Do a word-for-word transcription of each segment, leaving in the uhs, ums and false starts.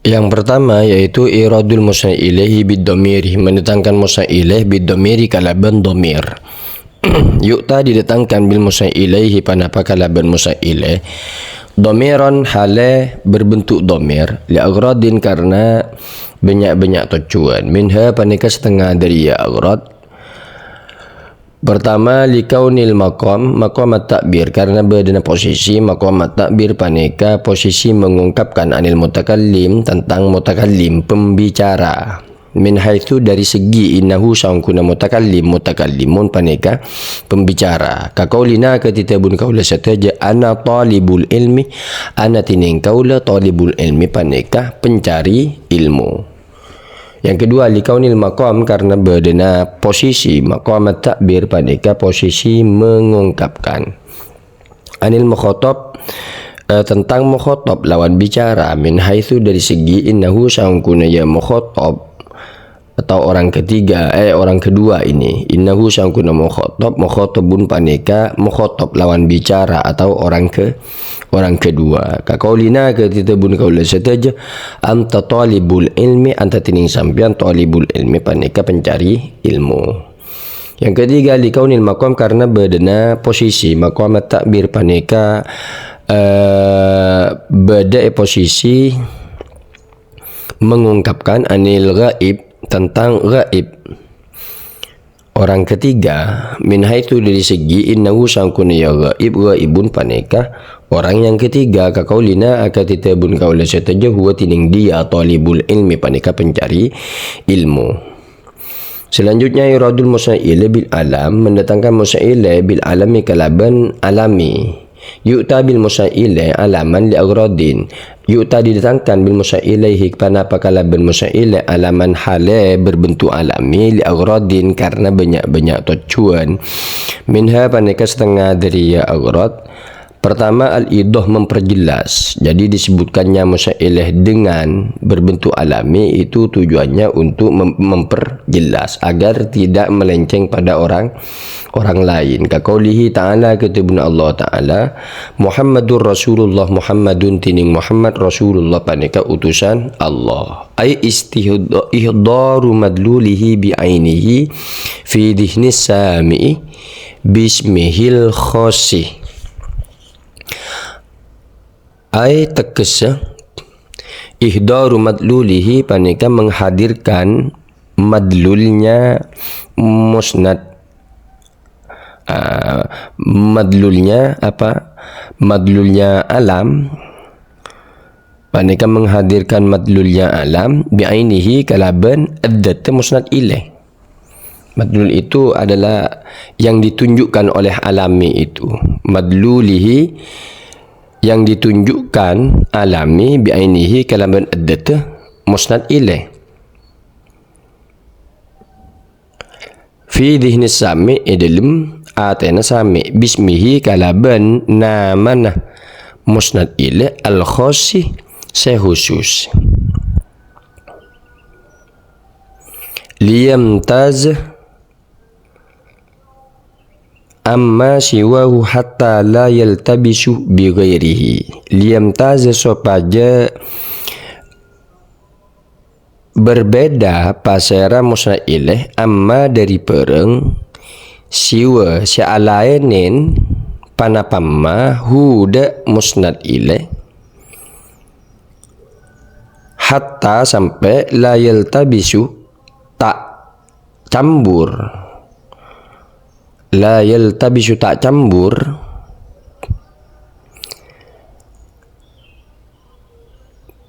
Yang pertama yaitu iradul musnad ilaihi bid dhamiri, mendatangkan musnad ilaih bid dhamiri kalaban dhamir. Yu'ta didatangkan bil musnad ilaihi panapa kalaban musnad ilaih. Dhamiran hale berbentuk dhamir, li aghradin karena banyak-banyak tujuan. Minha paneka setengah dari ya aghrad. Pertama, likaunil maqam, maqam at-ta'bir, karena bâdâna posisi maqam at-ta'bir paneka posisi mengungkapkan anil mutakallim, tentang mutakallim, pembicara. Min haitsu, dari segi innahu, saongghuna mutakallim, mutakallimun paneka pembicara. Ka qaulina, akadhi dhâbuna kaulâ sadhâjâ, ana talibul ilmi, ana tènèng kaulâ talibul ilmi paneka pencari ilmu. Yang kedua, likaunil maqam, karena bâdâna posisi maqam at-ta'bir paneka posisi mengungkapkan. Anil mukhatab, eh, tentang mukhatab lawan bicara, min haitsu, dari segi innahu, saongghuna ya mukhatab atau orang ketiga, eh, orang kedua ini. Innahu, saongghuna mukhatab, mukhatabun paneka mukhatab lawan bicara atau orang ke-, orang kedua. Ka qaulina, akadhi dhâbuna kaulâ sadhâjâ, anta talibul ilmi, anta tènèng sampèyan talibul ilmi paneka pencari ilmu. Yang ketiga, likaunil maqam, karena bâdâna posisi maqam at-ta'bir paneka, eh, bâdâ è posisi mengungkapkan anil ghaib, tentang ghaib. Orang ketiga, min haitsu, dari segi innahu, saongghuna ya ghaib, ghaibun paneka orang yang ketiga. Ka qaulina, akadhi dhâbuna kaulâ sadhâjâ, huwa tènèng dia talibul ilmi paneka pencari ilmu. Selanjutnya, iradul musnad ilaih bil alam, mendatangkan musnad ilaih bil alami kalaban alami. Yu'ta bil musnad ilaih alaman li aghradin. Yu'ta didatangkan bil musnad ilaihi panapa kalaban musnad ilaih alaman hale berbentuk alami li aghradin karena banyak-banyak tujuan. Minha paneka setengah dari ya aghrad. Pertama, al-idah, memperjelas. Jadi, disebutkannya musnad ilaih dengan berbentuk alami itu tujuannya untuk mem-, memperjelas agar tidak melenceng pada orang, orang lain. Ka qaulihi ta'ala, akadhi dhâbuna Allah Ta'ala, Muhammadur Rasulullah, Muhammadun tènèng Muhammad Rasulullah paneka utusan Allah. Ai istihd-, ihdaru madlulihi bi ainihi fi dhihnis sami'i bismihil khassi. Ai tegese, ihdaru madlulihi paneka menghadirkan madlulnya musnad. Ah, madlulnya apa? Madlulnya alam. Paneka menghadirkan madlulnya alam, bi'ainihi kalaban adzat musnad ilaih. Madlul itu adalah yang ditunjukkan oleh alami itu. Madlulihi yang ditunjukkan alami bi'ainihi kalaban adzat musnad ilaih. Fi dhihni sami, è dâlem atèna sami, bismihi kalaban namana musnad ilaih al-khassi sè khusus. Liyamtaz amma siwahu hatta la yaltabisu bi ghairihi. Liyamtaz sopajâ berbeda pasèra musnad ilaih amma dâri bhârâng siwa sè alaènèn panapa ma hu dâ' musnad ilaih. Hatta sampè' la yaltabisu ta' cambur. La yaltabisu ta' cambur.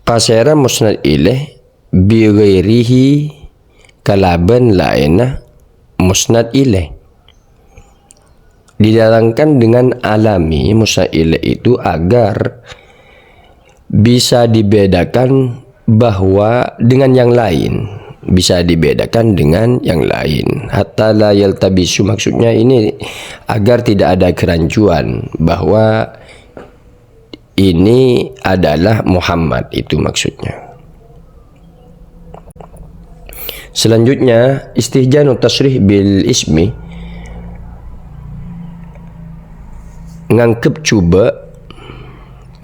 Pasèra musnad ilaih bi ghairihi kalabân laènna musnad ilaih. Didatangkan dengan alami musnad ilaih itu agar bisa dibedakan bahwa dengan yang lain, bisa dibedakan dengan yang lain. Hatta la yaltabisu, maksudnya ini agar tidak ada kerancuan bahwa ini adalah Muhammad, itu maksudnya. Selanjutnya, istihjanu tasrih bil ismi, nganggep cuba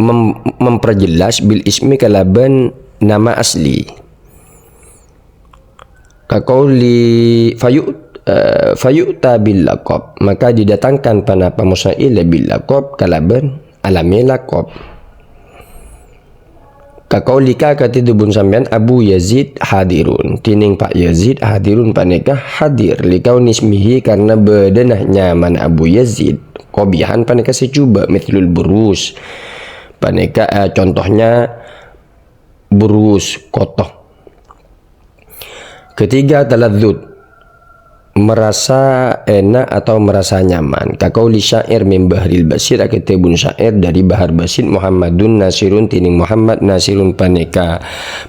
mem-, memperjelas bil ismi kalabân nama asli. Ka qauli fayu-, eh, fayu'ta bil laqab, maka didatangkan panapa Musa'ilah bil laqab kalaban alame laqab. Ka qaulika, kadhi dhâbuna sampèyan, Abu Yazid hadirun. Dhinèng Pa' Yazid hadirun panèka hadir. Likauni ismihi, karna bâdâna nyamana Abu Yazid. Qabihan panèka sè jhubâ', mitslul burus. Panèka, eh, contohnya burus, koto. Ketiga, taladzud. Merasa enak atau merasa nyaman. Ka qauli syair min Bahril Basit, akadhi dhâbuna syair dâri Bahar Basit, Muhammadun Nasirun, dhinèng Muhammad Nasirun panèka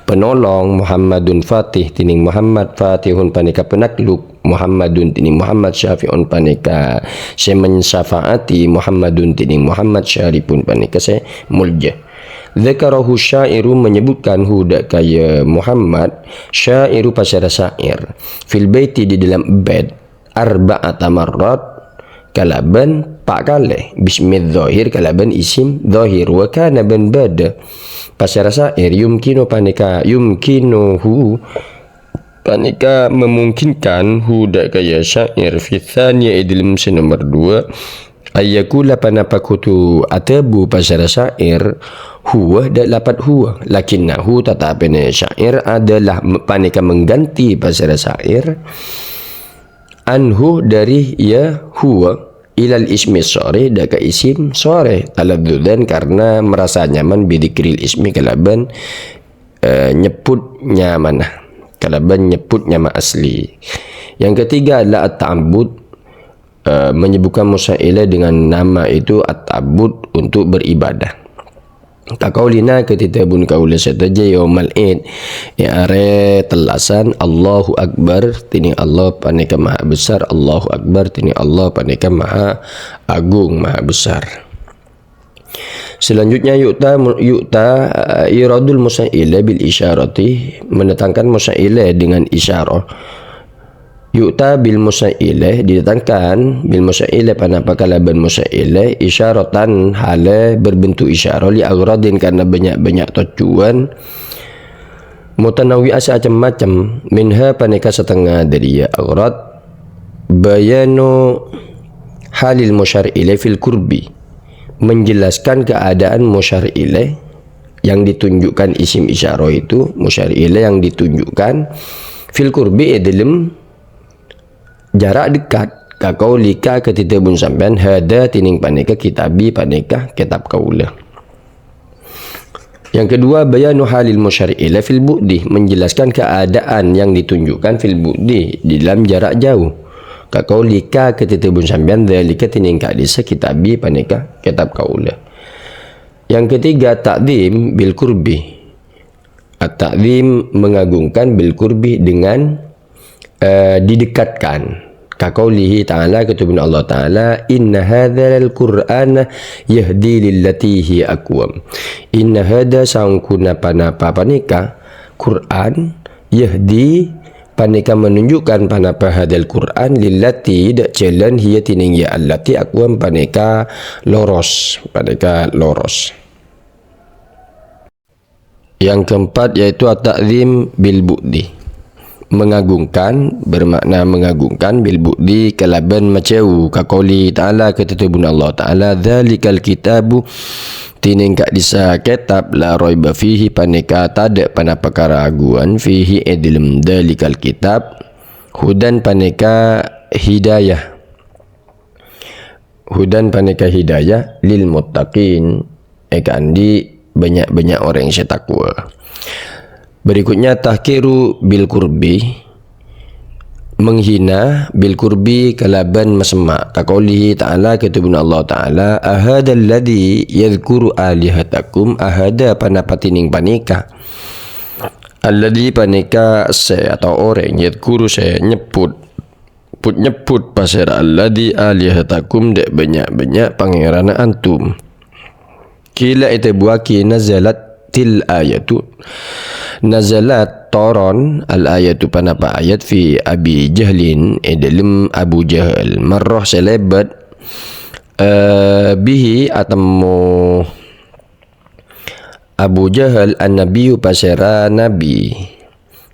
penolong, Muhammadun Fatih, dhinèng Muhammad Fatihun panèka penakluk, Muhammadun, dhinèng Muhammad Syafi'un panèka sè mensyafaati, Muhammadun, dhinèng Muhammad Syarifun panèka sè molja. Dzakarahu syairu, menyebutkan hu dâ' ka iyâ Muhammad, syairu pasèra syair. Fil baiti, di dalam bait, arba'ata marrat, kalabân pa' kalè. Bismidz dzahir, kalabân isim dzahir. Wa kana, bân bâdâ. Pasèra syair, yumkinu panèka, yumkinuhu, panèka memungkinkan hu dâ' ka iyâ syair, fits tsaniyah, è dâlem sè nomer duwâ', ayyakula, panapa kodhu adhâbu pasèra syair, huwa, dâ' lapad huwa, lakinnahu, tatapèna syair, adalah me-, panèka mengganti pasèra syair, anhu, dâri iyâ huwa, ilal ismi sharih, dâ' ka isim sharih, taladzudzan, karna merasa nyaman, bidzikril ismi, kalabân, eh, nyebbhut nyamana, kalabân nyebbhut nyama asli. Yang ketiga adalah at-ta'abbud, eh, menyebutkan Musa'ilah dengan nama itu at-ta'abbud, untuk beribadah. Ka qaulina, akadhi dhâbuna kaulâ sadhâjâ, yaumal id, è arè tellasan, Allahu Akbar, dhinèng Allah panèka maha besar, Allahu Akbar, dhinèng Allah panèka maha agung, maha besar. Selanjutnya, yu'ta, yu'ta, eh, iradul Musa'ilah bil isyarati, mendatangkan Musa'ilah dengan isyarah. Yu'ta bil Musa'ilah, didatangkan bil Musa'ilah, panapa kalabân Musa'ilah, isyaratan, halè berbentuk isyarah, li aghradin, karna bânnya'-bânnya' tojjhuwân, mutanawwi'ah, sè cem-macem, minha, panèka satengnga dâri iyâ aghrad, bayanu halil musyar ilaih fil kurbi, menjelaskan keadaan musyar ilaih yang ditunjukkan isim isyarah itu, musyar ilaih yang ditunjukkan fil kurbi, è dâlem jarak dekat, ka qaulika, akadhi dhâbuna sampèyan, hadza, dhinèng panèka, kitabi, panèka kètab kaulâ. Yang kedua, bayanu halil musyar ilaih fil bu'di, menjelaskan keadaan yang ditunjukkan fil bu'di, di dalam jarak jauh. Ka qaulika, akadhi dhâbuna sampèyan, dzalika, dhinèng ka'dhissa, kitabi, panèka kètab kaulâ. Yang ketiga, ta'dzim bil kurbi. At-ta'dzim, mengagungkan, bil kurbi, dengan, eh, didekatkan. Ka qaulihi ta'ala, akadhi dhâbuna Allah Ta'ala, "Inna hadzal Qur'ana yahdi lillati hiya aqwam." Inna hadza, sangkuna panapa panèka, Qur'an, yahdi, panèka menunjukkan panapa hadzal Qur'an, lillati, dâ' jhâlân, hiya, dhinèng iyâ allati, aqwam, panèka loros, panèka loros. Yang keempat yaitu at-ta'dzim bil bu'di. Mengagungkan, bermakna mengagungkan, bil bu'di, kalabân majhâu, ka qauli ta'ala, akadhi dhâbuna Allah Ta'ala, "Dzalikal kitabu," dhinèng ka'dhissa kètab, "la raiba fihi," panèka tadâ' panapa karaguan, "fihi," è dâlem dzalikal kitab, "hudan," panèka hidayah. Hudan panèka hidayah lil muttaqin, èkaandi' bânnya'-bânnya' orèng sè takwa. Berikutnya, tahqiru bil qurbi, menghina bil qurbi kalabân masemma'. Ka qaulihi ta'ala, akadhi dhâbuna Allah Ta'ala, "Ahadzalladzi yadzkuru alihatakum?" Ahadza, panapa dhinèng panèka? Alladzi, panèka sè atau orèng, yadzkuru, sè nyebbhut. Put-nyebbhut pasèra alladzi alihatakum, dâ' bânnya'-bânnya' pangèranna antum. Qila, ètèbuwâghi, nazalatil ayatu. Nazalat, toron, al ayatu, panapa ayat, fi Abi Jahlin, è dâlem Abu Jahal. Marrah, sè lèbât, eh, bihi, atemmo Abu Jahal an-nabiyyu pasèra nabi.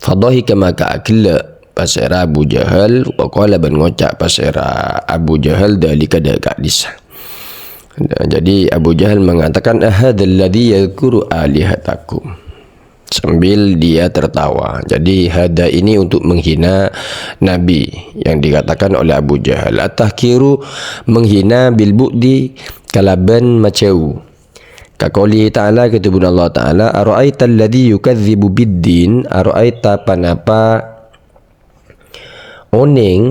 Fadhahika maka aghellâ' pasèra Abu Jahal, wa qala bân ngoca' pasèra Abu Jahal dzalika dâ' ka'dissa'. Nah, jadi Abu Jahal mengatakan, "Ahadzalladzi yadzkuru alihatakum." Sambil dia tertawa. Jadi hadza ini untuk menghina Nabi yang dikatakan oleh Abu Jahal. At-tahqiru, menghina, bil bu'di, kalabân majâu. Ka qoulihi ta'ala, ka dhâbuna Allah Ta'ala, "Ara'aital ladzi yukadzibu biddin," ara'aita, ponapa onèng,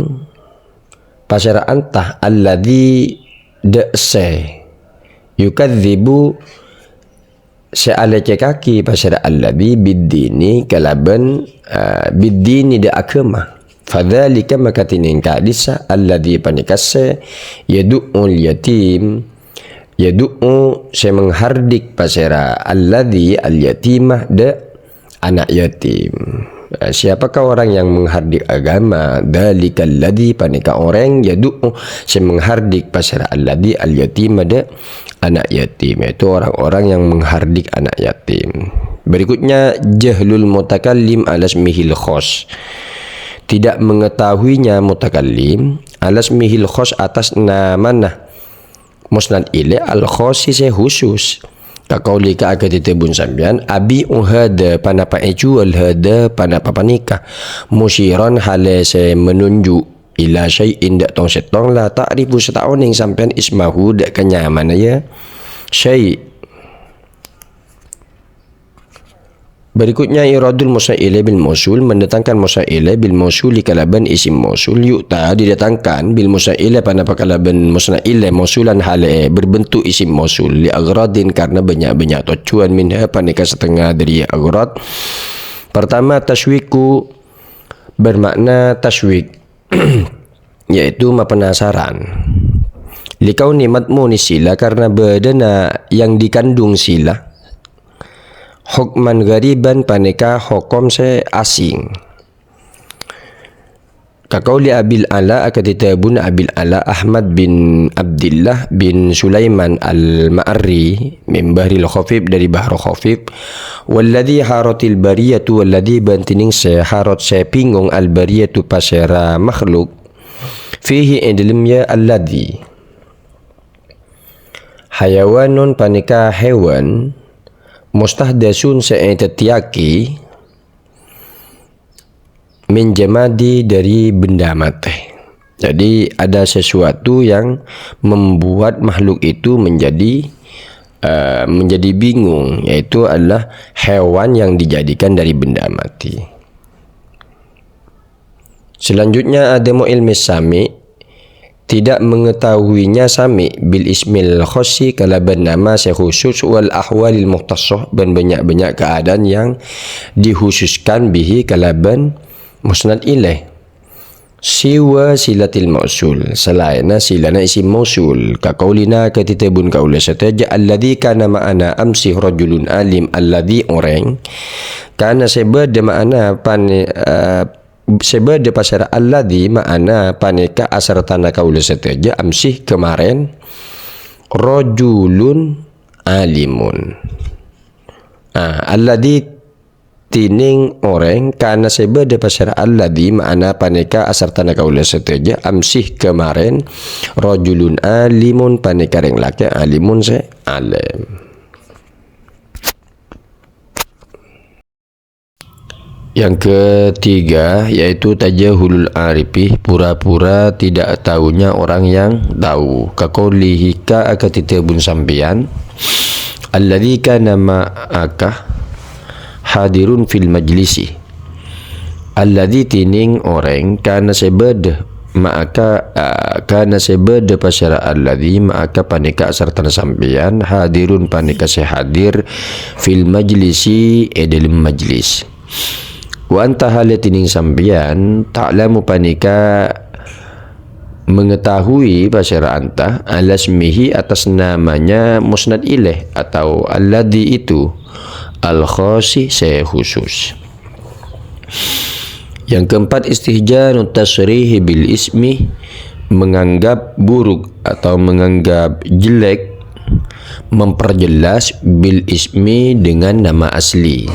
pasèra anta, alladzi, dâ' sè, yukadzibu, sè alècèkaghi, pasèra alladzi, biddini, kalabân, eh, biddini, dâ' aghâma. Fadzalika, maka tènèng ka'dissa', alladzi, panèka sè, yadu'ul yatim, yadu'u, sè menghardik, pasèra, alladzi, al-yatima, dâ' ana' yatim. Eh, siapakah orang yang menghardik agama? Dzalikal ladzi, panèka orèng, yadu'u, sè menghardik, pasèra, alladzi, al-yatima, dâ' ana' yatim, yaitu orang-orang yang menghardik anak yatim. Berikutnya, jahlul mutakallim alasmihil khos. Tidak mengetahuinya mutakallim alasmihil khos, atas namana musnad ilaih al-khossi sè khusus. Ka qaulika, akadhi dhâbuna sampèyan, "Abi'u hadza," ponapa èjhuwâl, "hadza," ponapa panèka, "musyiran," hale sè menunjuk, "ila syai'in," dâ' tong-sèttong, "la ta'rifu," sè ta' onèng sampèyan, "ismahu," dâ' ka nyamana, ya. Syai'. Berikutnya, iradul musnad ilaih bil mausul, mendatangkan musnad ilaih bil mausuli kalabân isim mausul, yu'ta, didatangkan, bil musnad ilaih, ponapa kalabân musnad ilaih, mausulan, hale berbentuk isim mausul, li aghradin, karena bânnya'-bânnya' tojjhuwân, minha, panèka satengnga dhâri aghrad. Pertama, tasywiqu, bermakna tasywiq, yaitu mapenasaran. Likauni madmuni sila, karena bâdâna yang dikandung sila. Hukman ghariban, panèka hokom sè asing. Ka qauli Abil Ala, akadhi dhâbuna Abil Ala Ahmad bin Abdillah bin Sulaiman Al-Ma'arri, min Bahril Khafif, dhâri Bahr Khafif, "Walladzi haratil bariyatu," walladzi, bân tènèng sè harat, sè bingung, al-bariyatu, pasèra makhluk, "fihi," è dhâlem, ya, alladzi. Hayawanun, panèka hèwan, mustahdatsun, sè èdhâddhiyaghi, min jamadi, dhâri benda matè. Jadi, ada sesuatu yang membuat makhluk itu menjadi, eh, menjadi bingung, yaitu adalah hewan yang dijadikan dari benda mati. Selanjutnya, adamu ilmi sami, tidak mengetahuinya sami, bil ismil khossi, kalabân nama sè khusus, wal ahwalil mukhtassah, bân bânnya'-bânnya' keadaan yang dikhususkan bihi, kalabân musnad ilaih. Siwa silatil mausul, salaènna silana isim mausul. Ka qaulina, akadhi dhâbuna kaulâ sadhâjâ, "Alladzi kana ma'ana amsi rajulun alim," alladzi orèng, kana sè bâdâ ma'ana panè-, eh, sè bâdâ pasèra alladzi ma'ana panèka asartana kaulâ sadhâjâ, amsi kemaren, rajulun alimun. Ah, alladzi tènèng orèng, kana sè bâdâ pasèra alladzi ma'ana panèka asartana kaulâ sadhâjâ, amsi kemaren, rajulun alimun, panèka rèng lakè' alimun sè alèm. Yang ketiga, yaitu tajahulul arifi, pura-pura tidak tahunya orang yang tahu. Ka qaulihi, ka akadhi dhâbuna sampèyan, "Alladzi kana ma'aka hadirun fil majlisi." Alladzi tènèng orèng kana sè bâdâ ma'aka, ah, kana sè bâdâ pasèra alladzi ma'aka panèka asartana sampèyan, hadirun panèka sè hadir, fil majlisi, è dhâlem majlis. Wa anta halè tènèng sampèyan, ta'lamu panèka mengetahui pasèra anta, alasmihi atas namanya musnad ilaih atau alladzi itu, al-khossi sè khusus. Yang keempat, istihjanu tasrihi bil ismi, menganggap buruk atau menganggap jelek Memperjelas bil ismi dengan nama asli.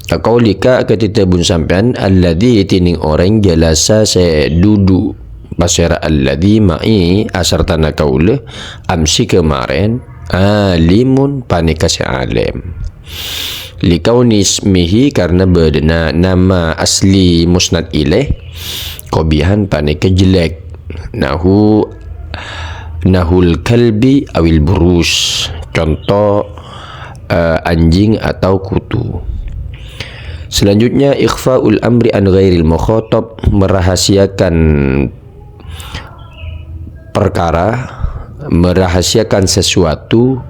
Ka qaulika, akadhi dhâbuna sampèyan, alladzi, dhinèng orèng, jalasa sè duduk, pasèra alladzi ma'i asartana kaulâ, amsi kemaren, alimun, panèka sè alèm. Likauni ismihi, karna bâdâna nama asli musnad ilaih, qabihan, panèka jelek. Nahu, nahul kalbi awil burus. Contoh, eh, anjing atau kutu. Selanjutnya, ikhfaul amri an ghairil mukhatab, merahasiakan perkara, merahasiakan sesuatu,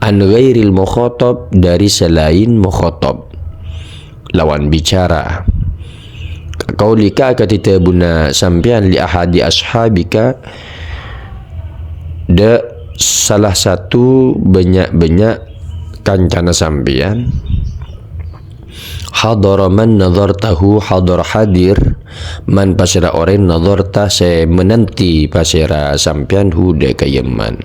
an ghairil mukhatab, dari selain mukhatab, lawan bicara. Ka qaulika, akadhi dhâbuna sampèyan, li ahadi ashabika, dâ' salah satu bânnya'-bânnya' kancana sampèyan, hadara man nadhartahu, hadara hadir, man pasèra orèng, nadharta, sè menanti pasèra sampèyan, hu, dâ' ka yâ man.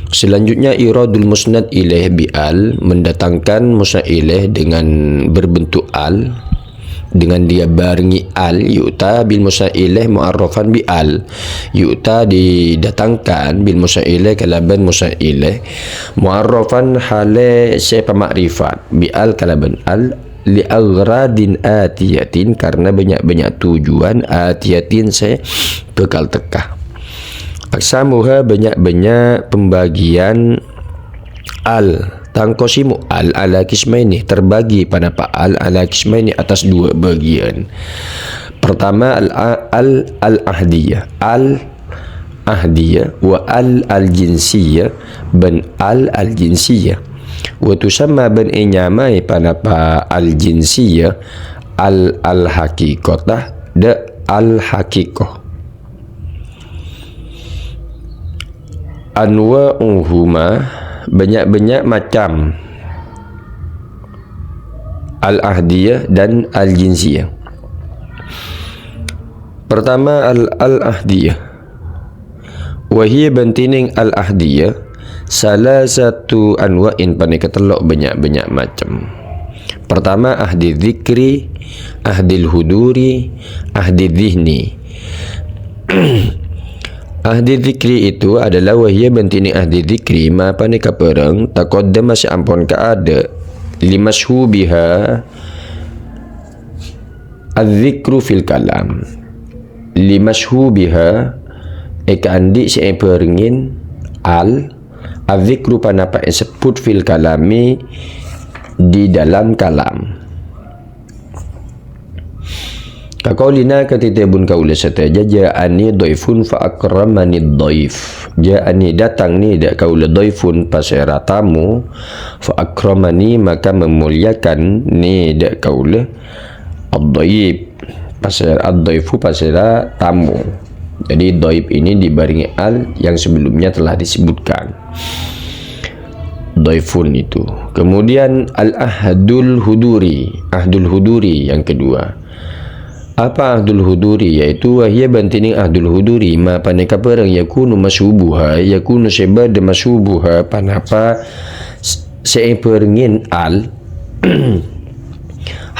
Selanjutnya, iradul musnad ilaih bi al, mendatangkan musnad ilaih dengan berbentuk al, dengan dibarengngi al, yu'ta bil musnad ilaih mu'arrafan bi al. Yu'ta, didatangkan, bil musnad ilaih, kalabân musnad ilaih, mu'arrafan, halè sè pamakrifat, bi al, kalabân al, li aghradin atiyatin, karna bânnya'-bânnya' tujuan, atiyatin, sè bhâkal tèka. Aqsamuha, bânnya'-bânnya' pembagian al. Tanqasimu al ala qismaini, terbagi ponapa al ala qismaini, atas dua bagian. Pertama, al, al, al-ahdiyah. Al-ahdiyah, wa al, al-jinsiyah, bân al, al-jinsiyah. Wa tusamma, bân ènyamaè ponapa al-jinsiyah, al, al-haqiqatah, dâ' al-haqiqah. Anwa'uhuma, bânnya'-bânnya' macam al-ahdiyah dan al-jinsiyah. Pertama, al-, al-ahdiyah. Wa hiya, bân dhinèng al-ahdiyah, salasatu anwa'in, panèka tello' bânnya'-bânnya' macem. Pertama, ahdi dzikri, ahdil huduri, ahdi dzihni. Ahdi dzikri itu adalah wa hiya, bân dhinèng ahdi dzikri, ma, panèka bhârâng, taqaddama, sè ampon kaadâ', li mashhubiha, adz-dzikru fil kalam. Li mashhubiha, èkaandi' sè èbhârengngè al, adz-dzikru, ponapa èsebbhut, fil kalami, di dalam kalam. Ka qaulina, akadhi dhâbuna kaulâ sadhâjâ, ja'ani dhaifun fa akramani dhaif. Ja'ani, dâteng nè dâ' kaulâ, dhaifun, pasèra tamu, fa akramani, maka memulyakan nè dâ' kaulâ, ad-dhaif, pasèra, ad-dhaifu, pasèra tamu. Jadi, dhaif ini dibarengngi al yang sebelumnya telah disebutkan. Dhaifun itu. Kemudian, al-ahdul huduri. Ahdul huduri yang kedua. Apa ahdul huduri? Yaitu, wa hiya, bân dhinèng ahdul huduri, ma, panèka bhârâng, yakunu mashhubuha, yakunu sè bâdâ mashhubuha, ponapa s-, sè èbhârengngè al,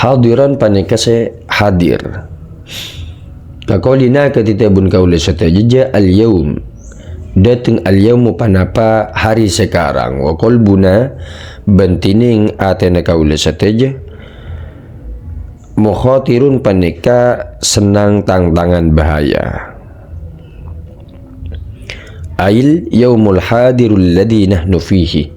hadiran, panèka sè hadir. Ka qaulina, akadhi dhâbuna kaulâ sadhâjâ, ja'al yaum. Dâteng al-yaumu, ponapa hari sekarang. Wa qalbuna, bân dhinèng atèna kaulâ sadhâjâ, mukhatirun, panèka sennang tantangan bahaya. Al-yaumul hadirul ladzi nahnu fihi.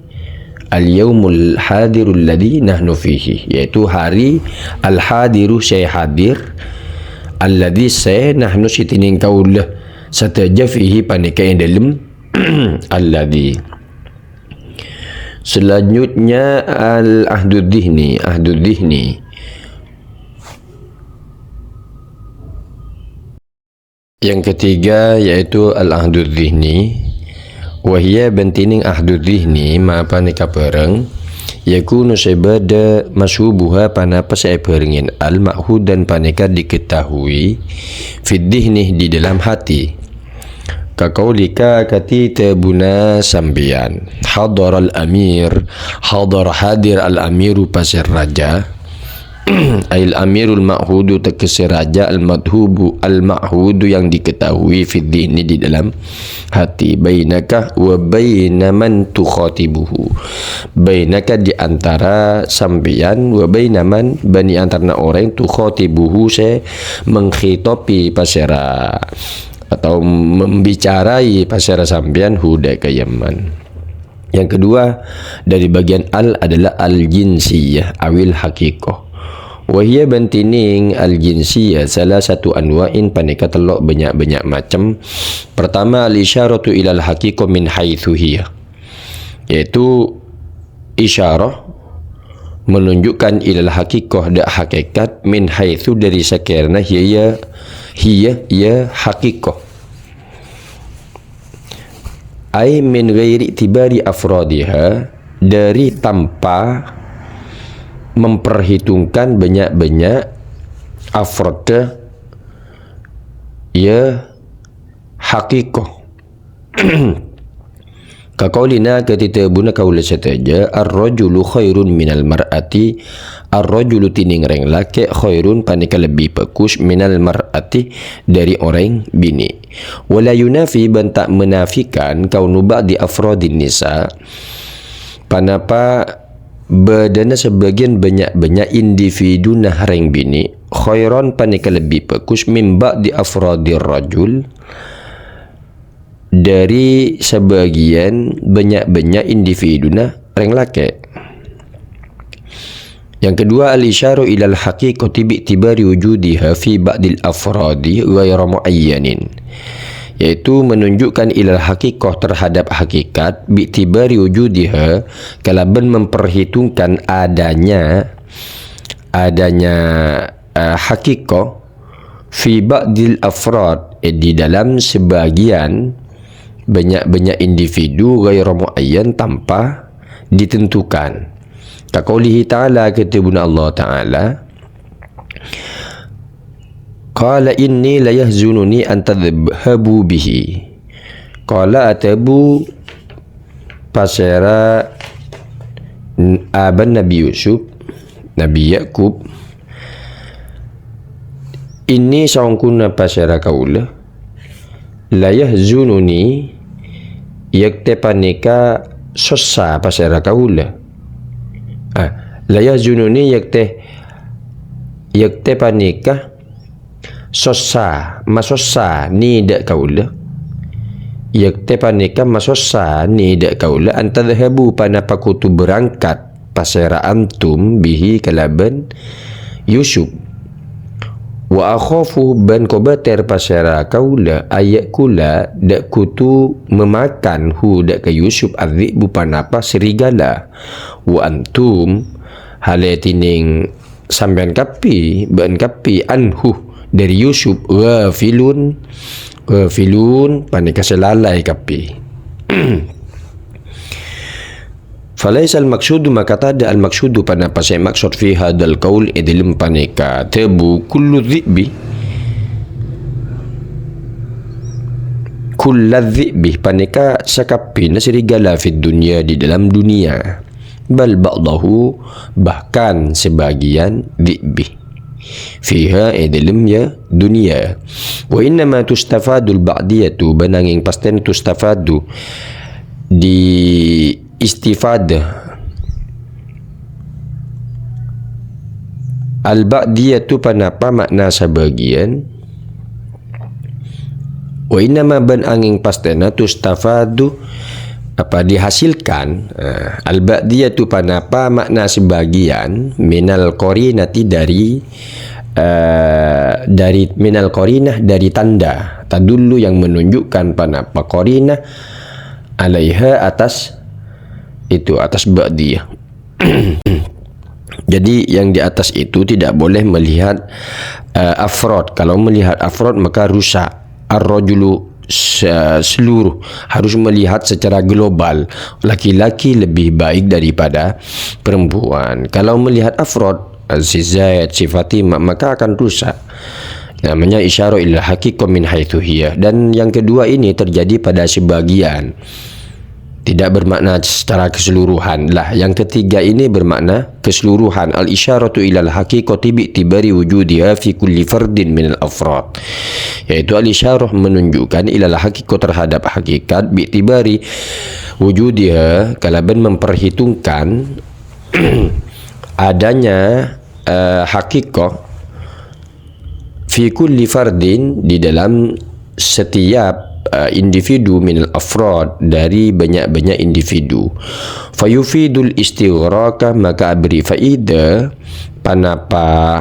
Al-yaumul hadirul ladzi nahnu fihi, yaitu hari al-hadiru, sè hadir, alladzi, sè, nahnu, sè dhinèng kaulâ sadhâjâ, fihi, panèka è dâlem, alladzi. Selanjutnya, al-ahdu dzihni, ahdu dzihni. Yang ketiga yaitu al-ahdu dzihni. Wa hiya, bân dhinèng ahdu dzihni, ma, panèka bhârâng, yakunu, sè bâdâ, mashhubuha, ponapa sè èbhârengngè al, ma'hudan, panèka diketahui, fid dzihni, di dalam hati. Ka qaulika, kadhi dhâbuna sampèyan. Hadaral amir, hadar hadir al-amiru pasèra raja. Ail amirul ma'hudu, tegese raja, al-madhubu, al-ma'hudu yang diketahui, fid dhihni, di dalam hati. Bainaka wa baina man tukhatibuhu. Bainaka, di antara sampèyan, wa baina man, bân è antarana orèng, tukhatibuhu, sè mengkhitabi pasèra atau membicarai pasèra sampèyan, hu, dâ' ka Yaman. Yang kedua, dari bagian al adalah al-jinsiyah awil haqiqah. Wahiyya, bân dhinèng al-jinsiyah salasatu anwa'in, panèka tello' bânnya'-bânnya' macem. Pertama, al-isyaratu ilal haqiqah min haitsu hiya, yaitu isyarah menunjukkan ilal haqiqah, dâ' hakikat, min haitsu, dari sakèrana, hiya, hiya, ya haqiqah. Ai min ghairi i'tibari afradiha, dari tanpa memperhitungkan bânnya'-bânnya' afrad, ya, haqiqah. Ka qaulina, kadhi dhâbuna kaulâ sadhâjâ, "Ar-rajulu khairun minal mar'ati." Ar-rajulu, dhinèng rèng lakè', khairun, panèka lebbi bhâghus, minal mar'ati, dâri orèng binè'. Wa la yunafi, bân ta' menafikan, kaunu ba'di afradin nisa, panapa bâdâna sabâgiyân bânnya'-bânnya' individuna rèng binè', khairan, panèka lebbi bhâghus, min ba'di afradir rajul, dâri sabâgiyân bânnya'-bânnya' individuna rèng lakè'. Yang kedua, al-isyarah ilal haqiqati bi'tibari wujudiha fi ba'dil afradi ghaira mu'ayyanin, yaitu menunjukkan ilal haqiqah, terhadap hakikat, bi'tibari wujudiha, kalabân memperhitungkan adanya, adanya, eh, haqiqah, fi ba'dil afrad, eh, di dalam sebagian bânnya'-bânnya' individu, ghaira mu'ayyan, tanpa ditentukan. Ka qaulihi ta'ala, kadhi dhâbuna Allah Ta'ala, "Qala inni la yahzununi an tadhhabu bihi." Qala, adhâbu pasèra n-, abâna Nabi Yusuf, Nabi Yakub, "Inni, saongghuna pasèra kaulâ, la yahzununi, yèktè panèka sossa pasèra kaulâ." Ah, "La yahzununi, yèktè, yèktè panèka sossa, masossa nèdhâ' kaulâ." "Yèktè panèka masossa nèdhâ' kaulâ, an tadhhabu, panapa kodhu berangkat pasèra antum, bihi, kalabân Yusuf. Wa akhafu, bân kobâtèr pasèra kaulâ, an ya'kula, dâ' kodhu memakan, hu, dâ' ka Yusuf, adh-dhi'bu, panapa serigala. Wa antum, halè dhinèng sampèyan kabbhi, bâ'na kabbhi, anhu, dâri Yusuf, ghafilun." Ghafilun, panèka sè lalai kabbhi. Falaisal maqsudu, maka tadâ' al-maqsudu, panapa sè maksod, fi hadzal qaul, è dhâlem panèka dhâbu, kullu dhi'bi, kullu dhi'bi, panèka sakabbhiyânna serigala, fid dunya, di dalam dunia. Bal ba'dahu, bahkan sebagian dhi'bi. Fiha, è dhâlem, ya, dunia. Wa innama tustafadul ba'diyatu, bân nangèng pastèna tustafadu, di istifadah. Al-ba'diyatu, panapa makna sabâgiyân? Wa innama, bân angèng pastèna, tustafadu, apa dihasilkan, eh, al-ba'diyatu, panapa makna sebagian, minal qarinati, dari, eh, dari, minal qarinah, dari tanda, tadullu, yang menunjukkan, panapa qarinah, alaiha, atas itu, atas ba'diyah. Jadi, yang di atas itu tidak boleh melihat, eh, afrod. Kalau melihat afrod, maka rusak. Ar-rajulu se-, seluruh, harus melihat secara global. Laki-laki lebih baik daripada perempuan. Kalau melihat afrod, eh, si Zaid, si Fatimah, maka akan rusak. Namanya isyarah ilal haqiqah min haitsu hiya. Dan yang kedua ini terjadi pada sebagian. Tidak bermakna secara keseluruhan. Lah, yang ketiga ini bermakna keseluruhan. Al-isyaratu ilal haqiqati bi'tibari wujudiha fi kulli fardin minal afrad. Yaitu al-isyarah menunjukkan ilal haqiqah terhadap hakikat bi'tibari wujudiha kalaban memperhitungkan adanya, eh, hakikat fi kulli fardin, di dalam setiap, eh, individu minal afrad, dari banyak-banyak individu. Fayufidul istighraka, maka abri faida panapa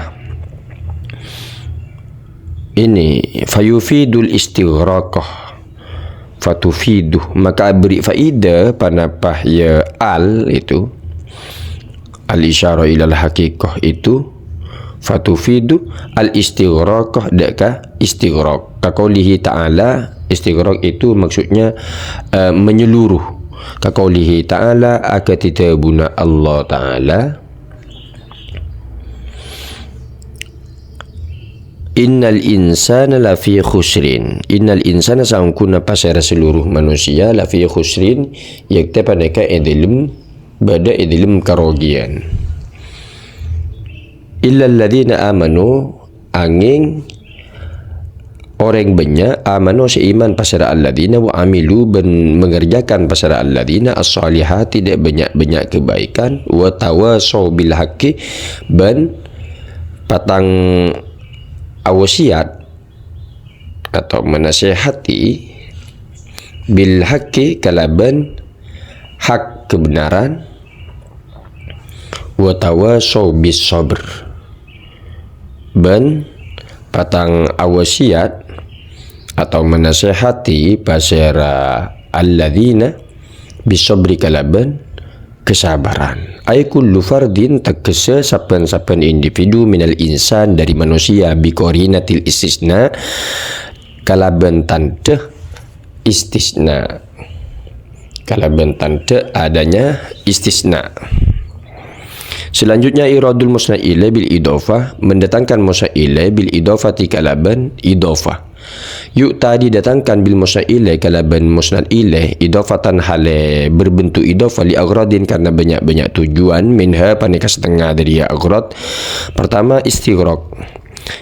ini, fayufidul istighraka. Fatufidu, maka abri faida panapa ya al itu, al-isyarah ilal haqiqah itu, fatufidu al-istighraqah, dek ka istighraq. Ka qaulihi ta'ala, istighraq itu maksudnya, eh, menyeluruh. Ka qaulihi ta'ala, akatitabuna Allah Ta'ala, "Innal insana lafi khusrin." Innal insana, sangkuna pasera seluruh manusia, lafi khusrin, yakte paneka e dalem, bada e dalem karogian. Illalladzina amanu, anging oreng banyak, amanu se iman pasera alladzina, wa amilu, ban mengerjakan pasera alladzina, as-shalihati, dek banyak-banyak kebaikan, wa tawasau bil haqqi, ban patang awasiat atau menasehati bil haqqi kalaban hak kebenaran, wa tawasau bis sabr, ban patang awasiat atau menasehati pasera alladzina bis sabri kalaban kesabaran. Ai kullu fardin, tegese saben-saben individu, minal insan, dari manusia, bi qarinatil istisna, kalaban tandha istisna, kalaban tandha adanya istisna. Selanjutnya, iradul musnad ilaih bil idhofah, mendatangkan musnad ilaih bil idhofati kalaban idhofah. Yu'ta, didatangkan, bil musnad ilaih kalaban musnad ilaih, idhofatan hale berbentuk idhofah, li aghradin, karena banyak-banyak tujuan, minha, paneka setengah dari aghrad. Pertama, istighraq,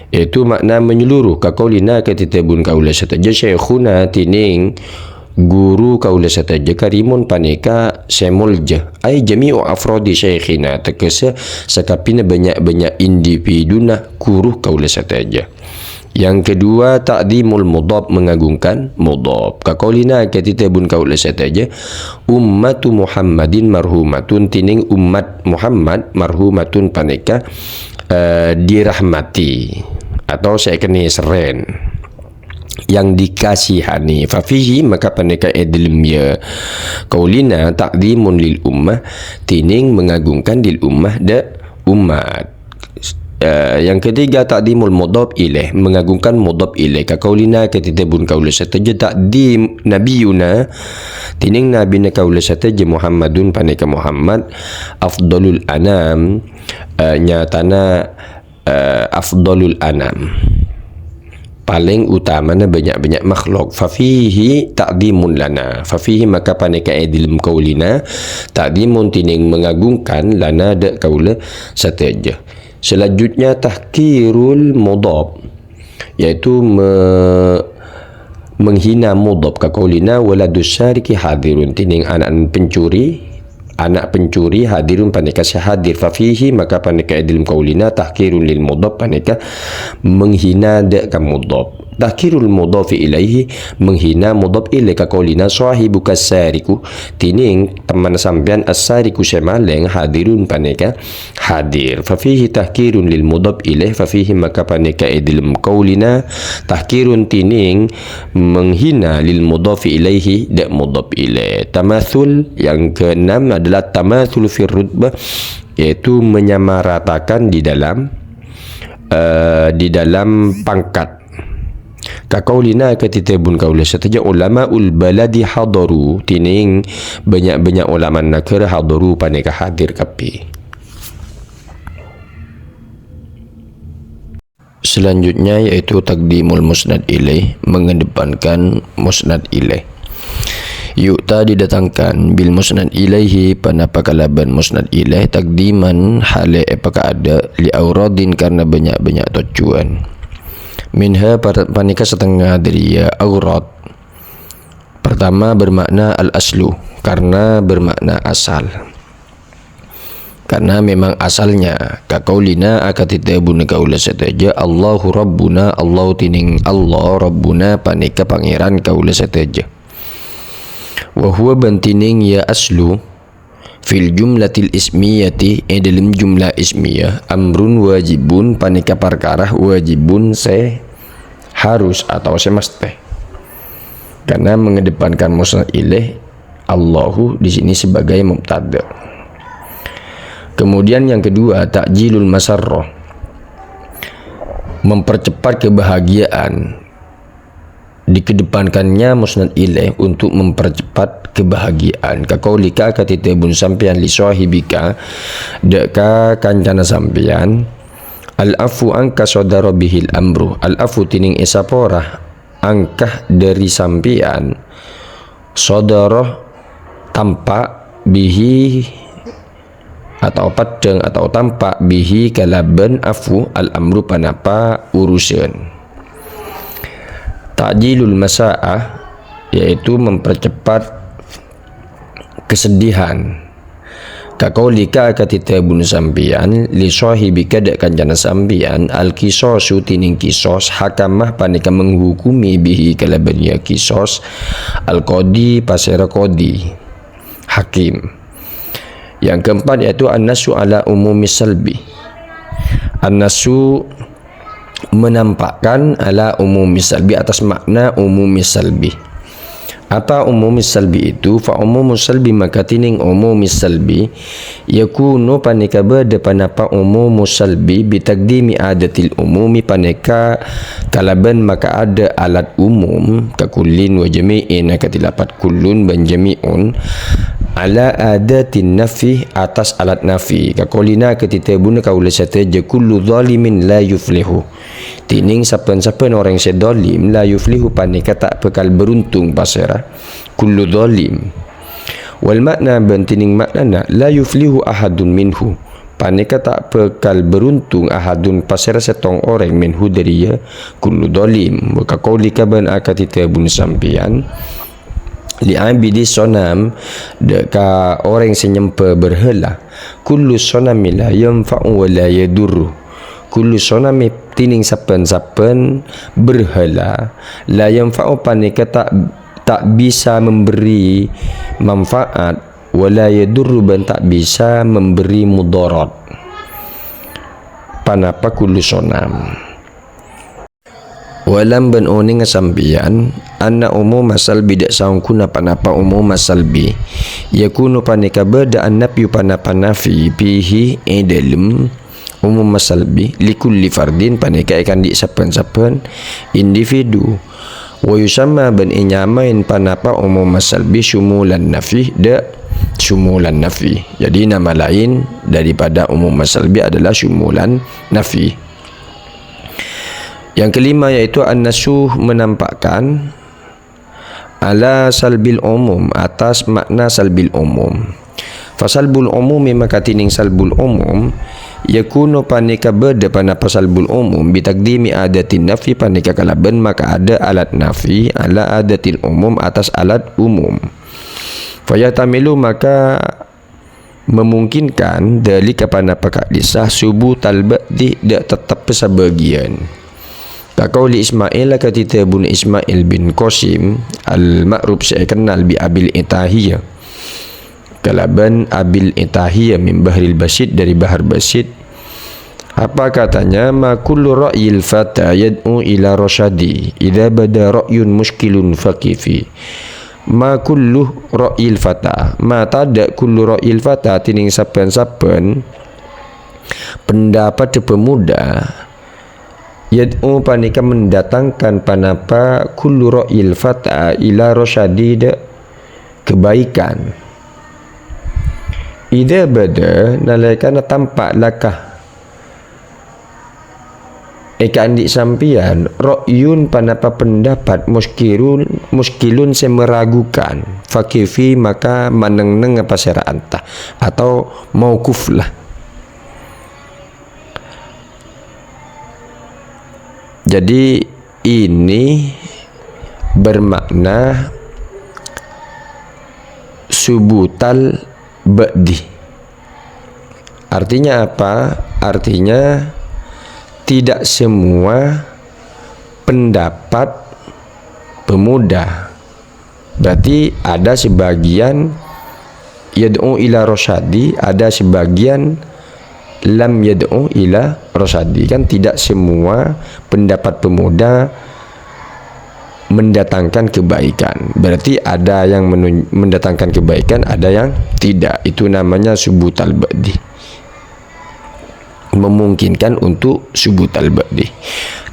yaitu makna menyeluruh, ka qaulina, kaditabun kaula sadaja, syaikhuna, dening guru kaula sadaja, karimun, paneka se molja. Ai jami'u afradi syaikhina, tegese sakabina banyak-banyak individuna guru kaula sadaja. Yang kedua, ta'dzimul mudhaf, mengagungkan mudhaf. Ka qaulina, kaditabun kaula sadaja, ummatu Muhammadin marhumatun, dening umat Muhammad, marhumatun, paneka, eh, dirahmati atau se kene serren, yang dikasihani. Fa fihi, maka paneka e dalem ya qaulina ta'dzimun lil ummah, dening mengagungkan lil ummah, dek umat. Eh, yang ketiga, ta'dzimul mudhaf ilaih, mengagungkan mudhaf ilaih. Ka qaulina, kaditabun kaula sadaja, ta'dzim nabiyuna, dening nabina kaula sadaja, Muhammadun, paneka Muhammad, afdalul anam, eh, nyatana, eh, afdalul anam, paling utamana banyak-banyak makhluk. Fa fihi ta'dzimun lana. Fa fihi, maka paneka e dalem qaulina, ta'dzimun, dening mengagungkan, lana, dek kaula sadaja. Selanjutnya, tahqirul mudhaf, yaitu me-, menghina mudhaf. Ka qaulina, waladus sariqi hadirun, dening anak pencuri, anak pencuri, hadirun, paneka se hadir. Fa fihi, maka paneka e dalem qaulina, tahqirun lil mudhaf, paneka menghina dek ka mudhaf. Tahqirul mudhafi ilaihi, menghina mudhaf ilaih. Ka qaulina, sahibuka sariqu, dening teman sampeyan as-sariqu se maleng, hadirun, paneka hadir. Fa fihi tahqirun lil mudhaf ilaih, fa fihi, maka paneka e dalem qaulina, tahqirun, dening menghina, lil mudhafi ilaihi, dek mudhaf ilaih. Tamatsul, yang keenam adalah tamatsul fir rutbah, yaitu menyamaratakan di dalam, eh, di dalam pangkat. Ka qaulina, kaditabun kaula sadaja, ulamaul baladi hadaru, dening banyak-banyak ulama nagara, hadaru, paneka hadir kabeh. Selanjutnya yaitu taqdimul musnad ilaih, mengedepankan musnad ilaih. Yu'ta, didatangkan, bil musnad ilaihi, ponapa kalabân musnad ilaih, taqdiman, hale èpakaadâ', li aghradin, karena bânnya'-bânnya' tojjhuwân. Minha, par-, panèka satengnga dhâri, ya, aghrad. Pertama, bermakna al-aslu, karena bermakna asal. Karena memang asalnya, ka qaulina, akadhi dhâbuna kaulâ sadhâjâ, "Allahu Rabbuna, Allah tènèng Allah, Rabbuna panèka Pangèran kaulâ sadhâjâ." Wa huwa, bân tènèng ya aslu, fil jumlatil ismiyati, è dhâlem jumlah ismiyah, amrun wajibun, panèka parkara wajibun sè harus atau sè mastè. Karena mengedepankan musnad ilaih, Allahu di sini sebagai mubtada. Kemudian yang kedua, ta'jilul masarrah. Mempercepat kebahagiaan. Dikedepankannya musnad ilaih untuk mempercepat kebahagiaan. Ka qaulika, akadhi dhâbuna sampèyan, li shahibika, dâ' ka kancana sampèyan, "Al-'afwu 'anka shadara bihil amru." Al-'afwu, tènèng èsapora, 'anka, dhâri sampèyan, shadara, tampa', bihi, atau peddhâng atau tampa', bihi, kalabân 'afwu, al-amru, ponapa urusan. Ta'jilul masa'ah, yaitu mempercepat kesedihan. Ka qaulika, akadhi dhâbuna sampèyan, li shahibika, dâ' kancana sampèyan, al-qishasu, tènèng qishas, hakama, panèka menghukumi, bihi, kalabân ya qishas, al-qadhi, pasèra qadhi, hakim. Yang keempat yaitu an-nassu 'ala umumis salbi. An-nassu menampakkan 'ala umumis salbi, atas makna umumis salbi. Apa umumis salbi itu? Fa umumus salbi, maka tènèng umumis salbi, yakunu, panèka bâdâ ponapa umumus salbi, bi taqdimi adatil umumi, panèka kalabân makaadâ' alat umum, ka kullin wa jami'in, akadhi lafat kullun bân jami'un, 'ala adatin nafi, atas alat nafi. Ka qaulina, akadhi dhâbuna kaulâ sadhâjâ, "Kullu dhalimin la yuflihu." Tènèng sabbhân-sabbhân orèng sè dhalim, la yuflihu, panèka ta' bhâkal bheruntung, pasèra? Kullu dhalim. Wal ma'na, bân tènèng ma'nana, la yuflihu ahadun minhu, panèka ta' bhâkal bheruntung, ahadun, pasèra, sèttong orèng, minhu, dhâri, ya, kullu dhalim. Wa ka qaulika, bân akadhi dhâbuna sampèyan, li 'abidis sanam, dâ' ka orèng sè nyembhâ berhala, "Kullu sanami la yanfa'u wa la yadurru." Kullu sanami, tènèng sabbhân-sabbhân berhala, la yanfa'u, panèka ta', ta' bisa memberi manfaat, wa la yadurru, bân ta' bisa memberi mudarat. Ponapa kullu sanam? Wa'lam, bân onènga sampèyan, anna umumas salbi, dâ' saongghuna ponapa umumas salbi, yakunu, panèka bâdâ, an-nafyu, ponapa nafi, fihi, è dhâlem umumas salbi, li kulli fardin, panèka èkandi' sabbhân-sabbhân individu. Wa yusamma, bân ènyamaè ponapa umumas salbi, syumulan nafi, dâ' syumulan nafi. Jadi, nama lain daripada umumas salbi adalah syumulan nafi. Yang kelima yaitu an-nassu, menampakkan, 'ala salbil umum, atas makna salbil umum. Fa salbul umumi, maka tènèng salbul umum, yakunu, panèka bâdâ ponapa salbul umum, bi taqdimi adatin nafi, panèka kalabân makaadâ' alat nafi, 'ala adatil umum, atas alat umum. Fa yahtamilu, maka memungkinkan, dzalika, ponapa ka'dissa, subutal ba'dhi, dâ' tettebbhâ sabâgiyân. Ka qauli Ismail, akadhi dhâbuna Ismail bin Qasim, al-ma'ruf, sè èkennal bi Abil Atahiyah, kalabân Abil Atahiyah, min Bahril Basit, dhâri Bahar Basit. Apa katanya? "Ma kullu ra'yil fata yad'u ila rasyadi, idza bada ra'yun musykilun faqifi." Ma kullu ra'yil fata, ma tadâ' kullu ra'yil fata, tènèng sabbhân-sabbhân pendapaddhâ pemuda, yad'u, panèka mendatangkan, ponapa, kullu ra'yil fata ila rasyadi, dâ' kebaikan. Idza bada, nalèkana tampa' laka Èkaandi' sampèyan, ra'yun panapa pendapat muskirun, muskilun sè meragukan, fakifi maka manengneng pasèra anta, atau mauquf lah. Jadi, ini bermakna subutal ba'di. Artinya apa? Artinya, tidak semua pendapat pemuda. Berarti ada sebagian yad'u ila rasyadi, ada sebagian lam yad'u ila rasyadi. Kan tidak semua pendapat pemuda mendatangkan kebaikan. Berarti ada yang menun-, mendatangkan kebaikan, ada yang tidak. Itu namanya subutal ba'di. Memungkinkan untuk subutal ba'di.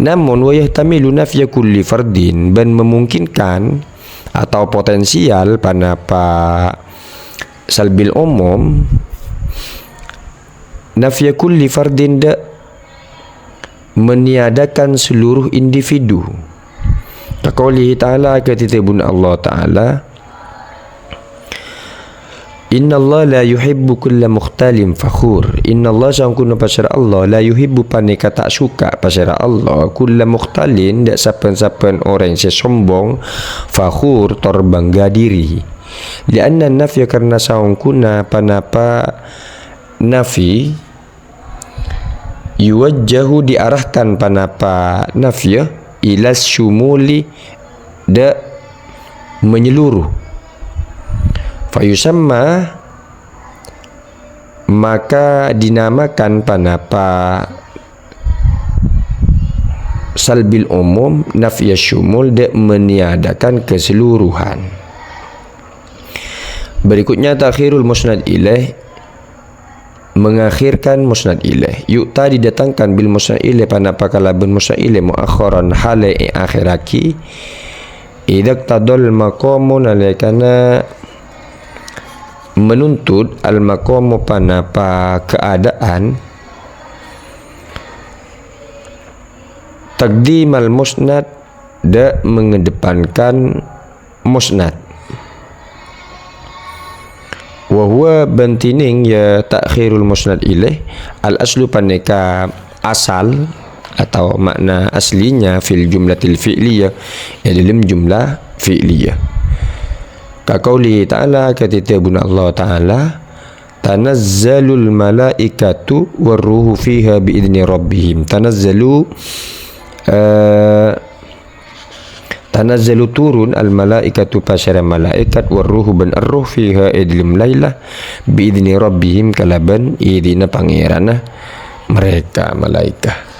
Namun, wa yahtamilu nafya kulli fardin, bân memungkinkan atau potensial panapa salbil umum, nafya kulli fardin, dâ' meniadakan seluruh individu. Kaqaulihi ta'ala, akadhi dhâbuna Allah Ta'ala, "Innallaha la yuhibbu kulla mukhtalin fakhur." Innallaha, saongghuna pasèra Allah, la yuhibbu, panèka ta' suka pasèra Allah, kulla mukhtalin, dâ' sabbhân-sabbhân orèng sè sombong, fakhur, tor bangga dhiri. Li'anna nafya, karna saongghuna panapa nafi, yuwajjahu, diarahkan panapa nafya, ila syumuli, dâ' menyeluruh. Fayusamma, maka dinamakan panapa salbil umum, nafya syumul, dâ' meniadakan keseluruhan. Berikutnya, ta'khirul musnad ilaih, mengakhirkan musnad ilaih. Yu'ta, didatangkan, bil musnad ilaih, panapa kalabân musnad ilaih, mu'akhkharan, halè èakhèrraghi. Idza iqtadal maqamu, nalèkana menuntut al maqamu, panapa keadaan, taqdimal musnad, dâ' mengedepankan musnad. Wa huwa, bân dhinèng, ya, ta'khirul musnad ilaih, al aslu, panèka asal atau makna aslinya, fil jumlatil fi'liyah, ya, dalam jumlah fi'liyah. Kaqaulihi ta'ala, akadhi dhâbuna Allah Ta'ala, "Tanazzalul malaikatu war ruhu fiha bi idzni rabbihim." Tanazzalu, eh, tanazzalu, turun, al malaikatu, pasèra malaèkat, war ruhu, bân erruh, fiha, è dâlem lailah, bi idzni rabbihim, kalabân idinna Pangèranna mereka, malaèkat.